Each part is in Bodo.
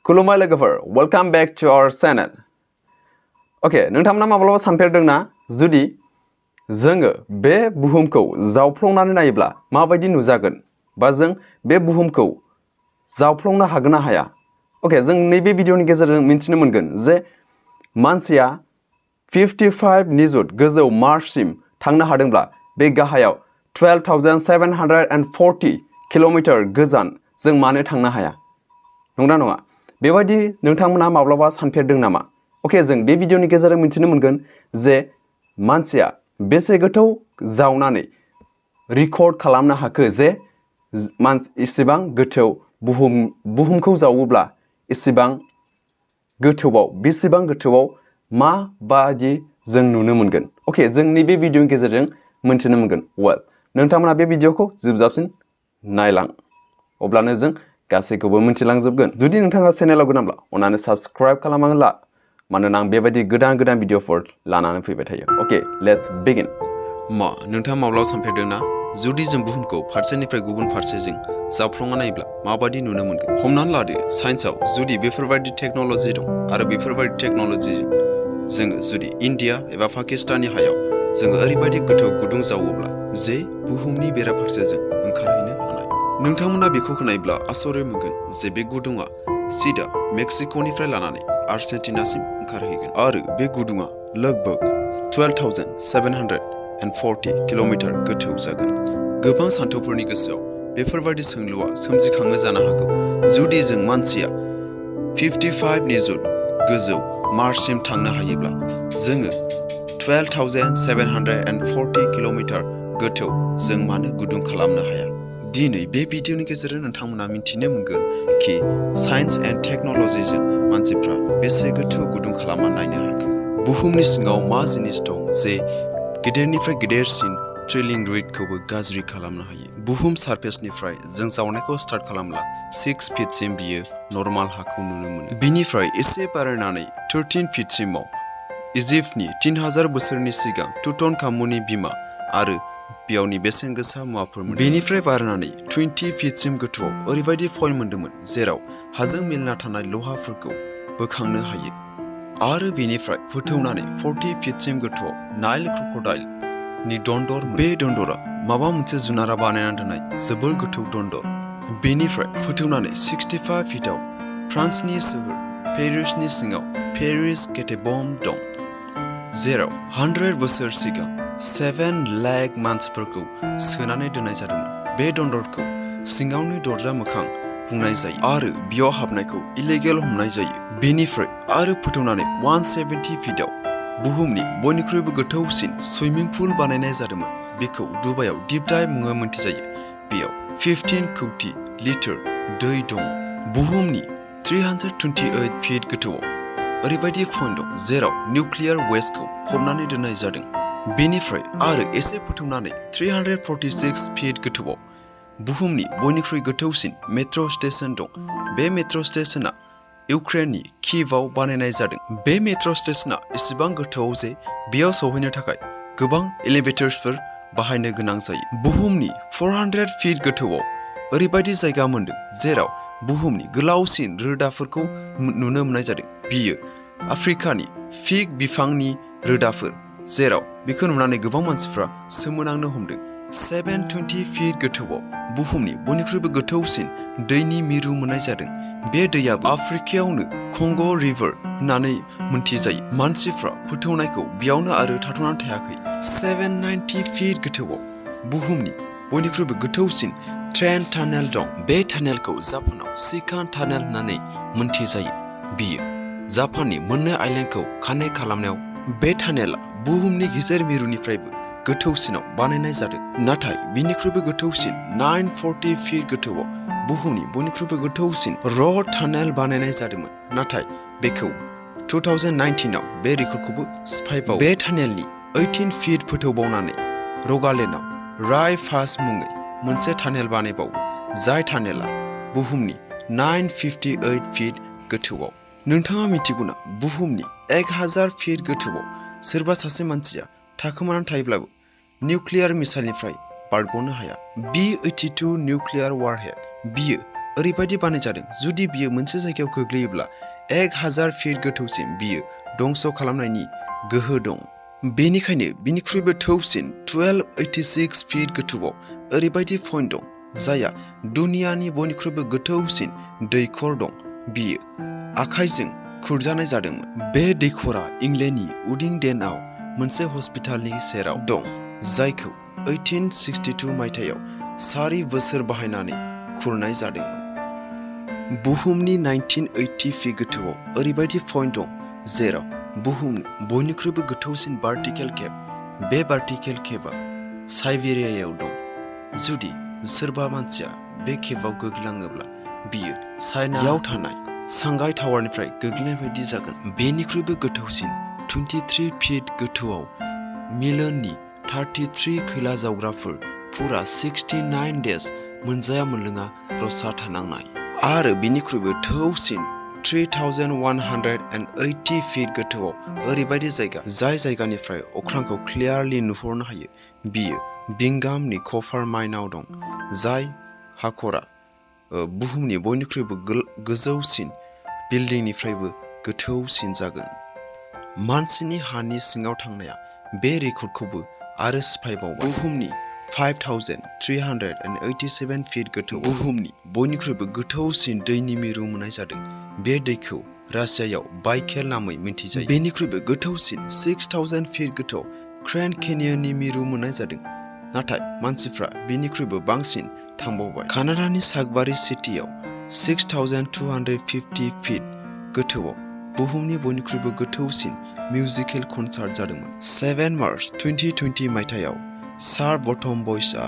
खुलुमबाय लोगोफोर, welcome back to our channel. Okay, नोंथांमोना माब्लाबा सानफेरदोंना जुदि जोङो बे बुहुमखौ जावफ्लंनानै नायोब्ला माबायदि नुजागोन बा जों बे बुहुमखौ जावफ्लंनो हागोन ना हाया? ओके, जों नैबे भिडिअनि गेजेरजों मिन्थिनो मोनगोन जे मानसिया 55 निजुत गोजौ मार्ससिम थांनो हादोंब्ला बे गाहायाव 12,740 किल'मिटार गोजान जों मानो थांनो हाया? नंगौना नङा? बेबायदि नोंथांमोना माब्लाबा सानफेरदों नामा? ओके, जों बे भिडिअनि गेजेरजों मिन्थिनो मोनगोन जे मानसिया बेसे गोथौ जावनानै रेकर्ड खालामनो हाखो जे इसेबां गोथौ बुहुमखौ जावोब्ला इसेबां गोथौआव बेसेबां गोथौआव माबायदि जों नुनो मोनगोन। ओके, जों नैबे भिडिअनि गेजेरजों मिन्थिनो मोनगोन। वेल, नोंथांमोना बे भिडिअखौ जोबजासिम नायलां, अब्लानो जों गासैखौबो मिन्थिलांजोबगोन। जुदि नोंथाङा चेनेलाव गोदानब्ला अन्नानै साबस्क्राइब खालामनानै ला, मानोना आं बेबायदि गोदान भिडिअफोर लानानै फैबाय थायो। Okay, let's begin. नोंथाङा माब्लाबा सानफेरदोंना जुदि जों बुहुमखौ फारसेनिफ्राय गुबुन फारसेजों जावफ्लंना नायोब्ला माबायदि नुनो मोनगोन? हमनानै लादो साइन्सआव जुदि बेफोरबायदि टेक्न'लजि दं आरो बेफोरबायदि टेक्न'लजिजों जोङो जुदि इन्डिया एबा पाकिस्ताननि हायाव जोङो ओरैबायदि गोथौ गुदुं जावोब्ला जे बुहुमनि बेराफारसेजों ओंखारहैनो हानाय। नोंथांमोना बेखौ खोनायोब्ला आसरित मोनगोन जे बे गुदुङा सिदा मेक्सिक'निफ्राय लानानै आर्जेन्टिनासिम ओंखारहैगोन आरो बे गुदुङा लगभग 12,740 किल'मिटार गोथौ जागोन। गोबां सान्थौफोरनि गोसोआव बेफोरबायदि सोंलुआ सोमजिखाङो जानो हागौ। जुदि जों मानसिया 55 निजुत गोजौ मार्ससिम थांनो हायोब्ला जोङो 12,740 किल'मिटार गोथौ जों मानो गुदुं खालामनो हाया? दिनै बे भिडिअनि गेजेरजों नोंथांमोना मिन्थिनो मोनगोन कि साइन्स एन्ड टेक्न'लजिजों मानसिफ्रा बेसे गोथौ गुदुं खालामना नायनो हागोन। बुहुमनि सिङाव मा जिनिस दं जे गेदेरनिफ्राय गेदेरसिन ट्रिलिं रेटखौबो गाज्रि खालामनो हायो? बुहुम सारफेसनिफ्राय जों जावनायखौ स्टार्ट खालामब्ला 6 फिटसिम बियो नर्माल हाखौ नुनो मोनो। बिनिफ्राय एसे बारायनानै 13 फिटसिमाव इजिप्टनि 3000 बोसोरनि सिगां टुटनखामुननि बिमा आरो बेयावनि बेसेन गोसा मुवाफोर मोनो। बेनिफ्राय बारायनानै 20 फिटसिम गोथौआव ओरैबायदि पइन्ट मोन्दोंमोन जेराव हाजों मिलायना थानाय लहाफोरखौ बोखांनो हायो। आरो बेनिफ्राय फोथौनानै 40 फिटसिम गोथौआव नाइल क्रकडाइलनि दन्दर। बे दन्दरा माबा मोनसे जुनारा बानायना दोननाय जोबोर गोथौ दन्दर। बेनिफ्राय फोथौनानै 65 फिटआव फ्रान्सनि सोहोर पेरिसनि सिङाव पेरिस केटेबम्ब दं, जेराव 100 बोसोर सिगां 7 लाख मानसिफोरखौ सोनानै दोननाय जादोंमोन। बे दन्दरखौ सिङावनि दरजा मोखां बुंनाय जायो आरो बेयाव हाबनायखौ इलिगेल हमनाय जायो। बेनिफ्राय आरो फोथौनानै 170 फिटआव बुहुमनि बयनिख्रुइबो गोथौसिन सुइमिं पुल बानायनाय जादोंमोन। बेखौ दुबाइयाव दिप डाइभ मुङै मिन्थिजायो। बेयाव 15 कौटि लिटार दै दङ। बुहुमनि 328 फिट गोथौआव ओरैबायदि पइन्ट दं जेराव निउक्लियार वेस्टखौ फबनानै दोननाय जादों। बेनिफ्राय आरो एसे फोथौनानै 346 फिट गोथौआव बुहुमनि बयनिख्रुइ गोथौसिन मेट्र' स्टेशन दं। बे मेट्र' स्टेशना इउक्रेननि किभआव बानायनाय जादों। बे मेट्र' स्टेशना एसेबां गोथौआव जे बेयाव सौहैनो थाखाय गोबां एलिभेटर्सफोर बाहायनो गोनां जायो। बुहुमनि 400 फिट गोथौआव ओरैबायदि जायगा मोनदों जेराव बुहुमनि गोलावसिन रोदाफोरखौ नुनो मोननाय जादों। बियो आफ्रिकानि फिग बिफांनि रोदाफोर, जेराव बेखौ नुनानै गोबां मानसिफ्रा सोमोनांनो हमदों। 720 फिट गोथौआव बुहुमनि बयनिख्रुइबो गोथौसिन दैनि मिरु मोननाय जादों। बे दैयाबो आफ्रिकायावनो कंग' रिभार होननानै मिन्थिजायो। मानसिफ्रा फोथौनायखौ बेयावनो आरो थाथ'नानै थायाखै। 790 फिट गोथौआव बुहुमनि बयनिख्रुइबो गोथौसिन ट्रेन टानेल दं। बे टानेलखौ जापानाव सिकान टानेल होननानै मिन्थिजायो। बियो जापाननि मोननै आइलेन्डखौ कानेक्ट खालामनायाव बे टानेला बुहुमनि गेजेर मिरुनिफ्रायबो गोथौसिनाव बानायनाय जादों। नाथाय बिनिख्रुइबो गोथौसिन 940 फिट गोथौआव बुहुमनि बयनिख्रुइबो गोथौसिन रड टानेल बानायनाय जादोंमोन। नाथाय बेखौ 2019आव बे रेकर्डखौबो सिफायबावो। बे टानेलनि 18 फिट फोथौबावनानै रगालेन्डआव राय पास मुङै मोनसे टानेल बानायबावो, जाय टानेला बुहुमनि 958 फिट गोथौआव। नोंथाङा मिथिगौना बुहुमनि 1000 फिट गोथौआव सोरबा सासे मानसिया थाखोमानानै थायोब्लाबो निउक्लियार मिसाइलनिफ्राय बारग'नो हाया। B-82 निउक्लियार वारहेड बियो ओरैबायदि बानायजादों जुदि बियो मोनसे जायगायाव गोग्लैयोब्ला 1000 फिट गोथौसिम बियो दंस' खालामनायनि गोहो दं। बेनिखायनो बिनिख्रुइबो थौसिन 1286 फिट गोथौआव ओरैबायदि पइन्ट दं जायहा दुनियानि बयनिख्रुइबो गोथौसिन दैखर दं। बियो आखाइजों खुरजानाय जादोंमोन। बे दैखरा इंलेन्डनि उदिंडेनआव मोनसे हस्पिटालनि सेराव दं जायखौ 1862 मायथाइयाव 4 बोसोर बाहायनानै खुरनाय जादोंमोन। बुहुमनि 1980 फिट गोथौआव ओरैबायदि पइन्ट दं जेराव बुहुमनि बयनिख्रुइबो गोथौसिन भार्टिकेल केप। बे भार्टिकेल केपआ साइबेरियायाव दं। जुदि सोरबा मानसिया बे केपआव गोग्लैलाङोब्ला बियो चाइनायाव थानाय सांघाई टावारनिफ्राय गोग्लैनाय बायदि जागोन। बेनिख्रुइबो गोथौसिन 23 फिट गोथौआव मिलाननि 33 खैला जावग्राफोर फुरा 69 डेज मोनजाया मोनलोङा रसा थानांनाय। आरो बिनिख्रुइबो थौसिन 3180 फिट गोथौआव ओरैबायदि जायगा जाय जायगानिफ्राय अख्रांखौ क्लियारलि नुहरनो हायो। बियो बिंगामनि कपार माइनाव दं जाय हाखरा बुहुमनि बयनिख्रुइबो गोजौसिन बिल्डिंनिफ्रायबो गोथौसिन जागोन। मानसिनि हानि सिङाव थांनाया बे रेकर्डखौबो आरो सिफायबावबाय। बुहुमनि 5387 फिट गोथौ बुहुमनि बयनिख्रुइबो गोथौसिन दैनि मिरु मोननाय जादों। बे दैखौ रासियायाव बाइकेल नामै मिन्थिजायो। बेनिख्रुइबो गोथौसिन 6000 फिट गोथौ ग्रेन्ड केनियननि मिरु मोननाय जादों। नाथाय मानसिफ्रा बेनिख्रुइबो बांसिन थांबावबाय। कानाडानि सागबारि सिटीआव 6250 फिट गोथौआव बुहुमनि बयनिख्रुइबो गोथौसिन मिउजिकेल कनसार्ट जादोंमोन। 7 मार्च 2020 मायथाइयाव सार बटम बयसआ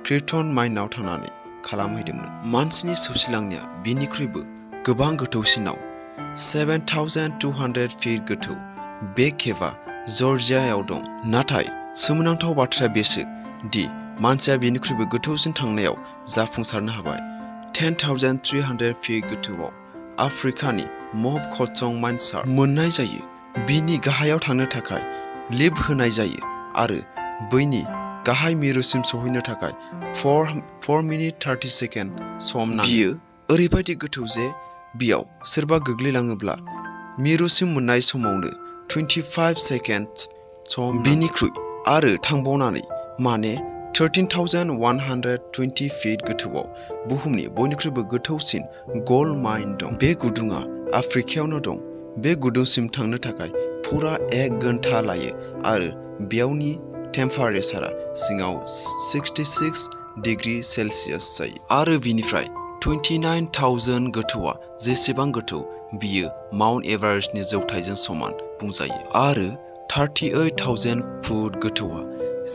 क्रिटन माइनआव थांनानै खालामहैदोंमोन। मानसिनि सौसिलांनाया बेनिख्रुइबो गोबां गोथौसिनाव 7200 फिट गोथौ। बे केपआ जर्जियायाव दं। नाथाय सोमोनांथाव बाथ्राया बेसो दि मानसिया बेनिख्रुइबो गोथौसिन थांनायाव जाफुंसारनो हाबाय। 10300 फिट गोथौआव आफ्रिकानि मब खचं माइनसार मोननाय जायो। बिनि गाहायाव थांनो थाखाय लिफ्ट होनाय जायो आरो बैनि गाहाय मिरुसिम सौहैनो थाखाय 4 मिनिट 30 सेकेन्ड सम नाङो। बियो ओरैबायदि गोथौ जे बियाव सोरबा गोग्लैलाङोब्ला मिरुसिम मोननाय समावनो 25 सेकेन्ड सम बिनिख्रुइ आरो थांबावनानै माने 13120 फिट गोथौआव बुहुमनि बयनिख्रुइबो गोथौसिन गल्ड माइन दं। बे गुदुङा आफ्रिकायावनो दं। बे गुदुंसिम थांनो थाखाय फुरा 1 घन्टा लायो आरो बेयावनि टेम्पारेचारआ सिङाव 66 डिग्री सेल्सियास जायो। आरो बिनिफ्राय 29000 गोथौआ जेसेबां गोथौ बियो माउन्ट एभारेस्टनि जौथाइजों समान बुंजायो। आरो 38000 फुट गोथौआ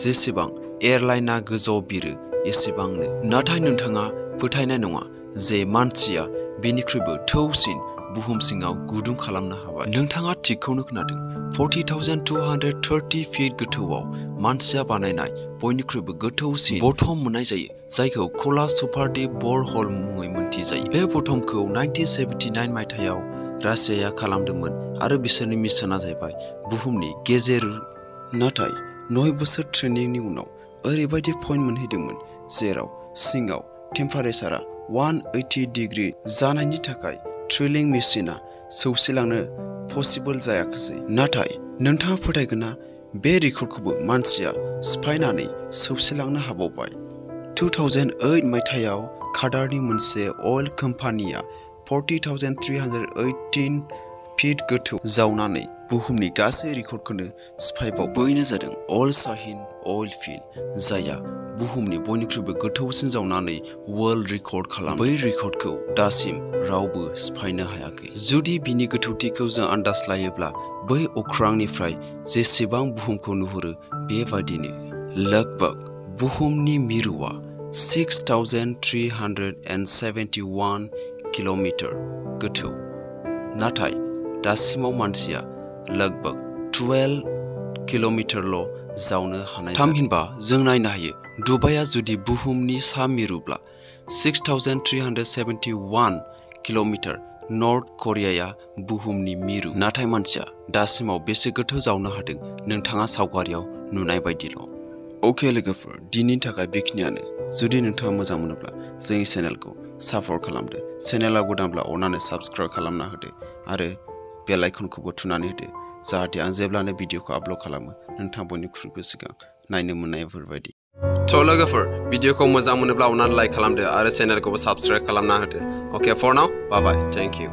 जेसेबां एयारलाइना गोजौआव बिरो एसेबांनो। नाथाय नोंथाङा फोथायनाय नङा जे मानसिया बेनिख्रुइबो थौसिन बुहुम सिङाव गुदुं खालामनो हाबाय। नोंथाङा थिगखौनो खोनादों। 40230 फिट गोथौआव मानसिया बानायनाय बयनिख्रुइबो गोथौसिन बटम मोननाय जायो जायखौ खोला सुपार डीप बर हल मुङै मिन्थिजायो। बे बटमखौ 1979 मायथाइयाव रासियाया खालामदोंमोन आरो बिसोरनि मिशनआ जाहैबाय बुहुमनि गेजेर। नाथाय 9 बोसोर ट्रेनिंनि उनाव ओरैबायदि पइन्ट मोनहैदोंमोन जेराव सिङाव टेम्पारेचारआ 180 डिग्री जानायनि थाखाय ट्रिलिं मेसिनआ सौसिलांनो पसिबल जायाखिसै। नाथाय नोंथाङा फोथायगोना बे रेकर्डखौबो मानसिया सिफायनानै सौसिलांनो हाबावबाय। 2008 मायथाइयाव काटारनि मोनसे अइल कम्पानिया 40318 फिट गोथौ जावनानै बुहुमनि गासै रेकर्डखौनो सिफायबाव। बैनो जादों अल शाहिन अइल फिल्ड जायहा बुहुमनि बयनिख्रुइबो गोथौसिन जावनानै वर्ल्ड रेकर्ड खालामो। बै रेकर्डखौ दासिम रावबो सिफायनो हायाखै। जुदि बिनि गोथौथिखौ जों आन्दाज लायोब्ला बै अख्रांनिफ्राय जेसेबां बुहुमखौ नुहुरो बेबादिनो। लगभग बुहुमनि मिरुआ 6371 किल'मिटार गोथौ। नाथाय दासिमाव मानसिया लगभग 12 किल'मिटारल' जावनो हानाय। थामहिनबा जों नायनो हायो दुबाइआ जुदि बुहुमनि सा मिरुब्ला 6371 किल'मिटार, नर्थ करियाया बुहुमनि मिरु। नाथाय मानसिया दासिमाव बेसे गोथौ जावनो हादों नोंथाङा सावगारियाव नुनाय बायदिल'। अके लोगोफोर, दिनैनि थाखाय बेखिनियानो। जुदि नोंथाङा मोजां मोनोब्ला जोंनि चेनेलखौ सापर्ट खालामदो। चेनेला गोदानब्ला अननानै साबस्क्राइब खालामना होदो आरो बेल आइकनखौबो थुनानै होदो जाहाथे आं जेब्लानो भिडिअखौ आपल'ड खालामो नोंथां बयनिख्रुइबो सिगां नायनो मोननायफोरबायदि। थ' लोगोफोर भिडिअखौ मोजां मोनोब्ला अननानै लाइक खालामदो आरो चेनेलखौबो साबस्क्राइब खालामना होदो। Okay for now bye bye thank U.